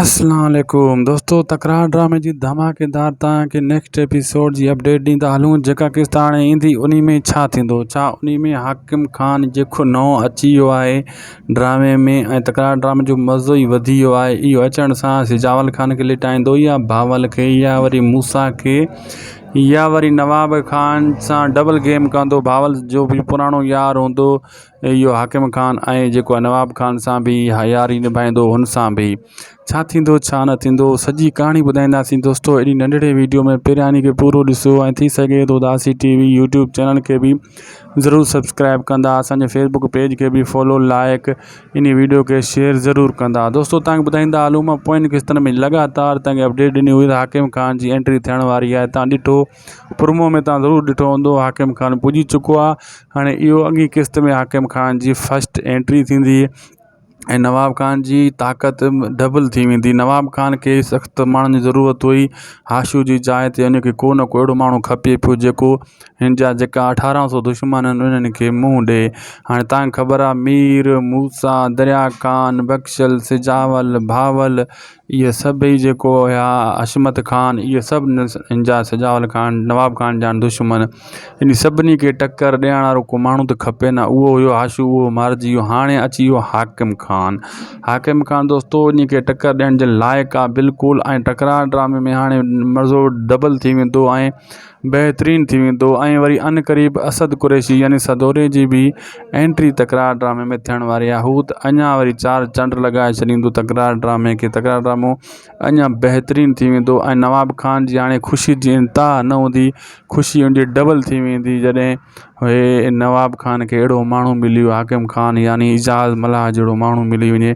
اسلام عليڪم دوستو تڪرار ڊرامي جي ڌماڪيدار توهان کي نيڪسٽ ايپيسوڊ جي اپڊيٽ ڏيندا هلون جيڪا قسط هاڻي ايندي انهي ۾ ڇا ٿيندو ڇا انهي ۾ حاڪم خان جيڪو نئون اچي ويو آهي ڊرامي ۾ ۽ تڪرار ڊرامي جو مزو ئي وڌي ويو آهي اهو اچڻ سان سجاول خان کي لٽائيندو يا بهاول کي يا وري موسيٰ کي يا وري نواب خان سان ڊبل گيم ڪندو بهاول جو به پراڻو يار هوندو اهو حاڪم خان ۽ جيڪو آهي نواب خان سان به ياري نڀائيندو هن سان به ڇا ٿيندو ڇا نه ٿيندو سڄي ڪهاڻي ٻڌائينداسين دوستو اهڙي ننڍڙي ويڊيو ۾ پهريان کي پورو ڏسو ۽ ٿي سگهي ٿو اداسي ٽي وي يوٽيوب چينل کي به ضرور سبسڪرائب ڪندا اسانجي فيسبوڪ پيج کي به فالو لائڪ ان ويڊيو کي شيئر ضرور ڪندا دوستو تانکي ٻڌائيندا هلون مان پوئين قسطن ۾ لڳاتار تانکي اپڊيٽ ڏني هئي ته حاڪم خان جي انٽري ٿيڻ واري آهي تان ڏٺو پرومو ۾ تان ضرور ڏٺو هوندو حاڪم خان پڄي چڪو آهي هاڻي اهو اڳين قسط ۾ حاڪم خان جي فرسٽ انٽري ٿيندي ۽ نواب خان جي طاقت ڊبل ٿي ويندي نواب خان کي سخت ماڻهن جي ضرورت هئي هاشو جي جاء تي ان کي ڪو نه ڪو اهڙو ماڻهو کپي پيو جيڪو هن جا جيڪا اٺارهن سو دشمن آهن انهن کي منهن ڏئي هاڻي تانکي خبر آهي مير موسيٰ دريا خان بخشل سجاول بهاول اهي سڀئي جيڪو هيا حشمت خان اهي سڀ هن جا سجاول خان نواب خان جا دشمن ان سڀني کي ٽڪر ڏيڻ وارو ڪو ماڻهو ته کپي نه اهو هيو هاشو اهو مارجي ويو هاڻي اچي ويو حاڪم خان حاڪم خان دوستو ان کي ٽڪر ڏيڻ جي لائق آهي بلڪل ۽ ٽڪراء ڊرامي ۾ هاڻي مزو ڊبل ٿي ويندو ۽ بهترين ٿي ويندو ۽ وري عنقريب اسد قريشي يعني سدوري جي به انٽري تڪرار ڊرامي ۾ ٿيڻ واري آهي هو ته اڃا وري چار چنڊ لڳائي ڇڏيندو تڪرار ڊرامي کي تڪرار ڊرامو اڃا بهترين ٿي ويندو ۽ نواب خان جي هاڻي خوشي جي انتها نه هوندي خوشي ان جي ڊبل ٿي ويندي جڏهن هي نواب خان کي اهڙو ماڻهو ملي ويو حاڪم خان يعني اعجاز ملاح جهڙو ماڻهو ملي وڃي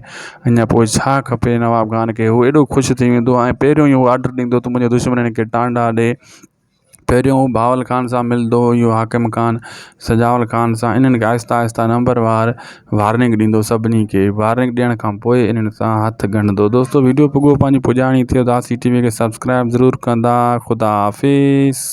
اڃا پوء ڇا کپي نواب خان کي هو ايڏو خوش ٿي ويندو ۽ پهريون ئي هو آرڊر ڏيندو ته منهنجي دشمنن کي ٽانڊا ڏي پهريون هو بهاول خان سان ملندو اهو حاڪم خان سجاول خان سان انهن کي آهستي آهستي نمبر وار وارننگ ڏيندو سڀني کي وارننگ ڏيڻ کان پوء انهن سان هٿ ڳنڍندو دوستو ويڊيو پڳو پنهنجي پڄاڻي ٿئي اداسي ٽي وي کي سبسڪرائب ضرور ڪندا خدا حافظ.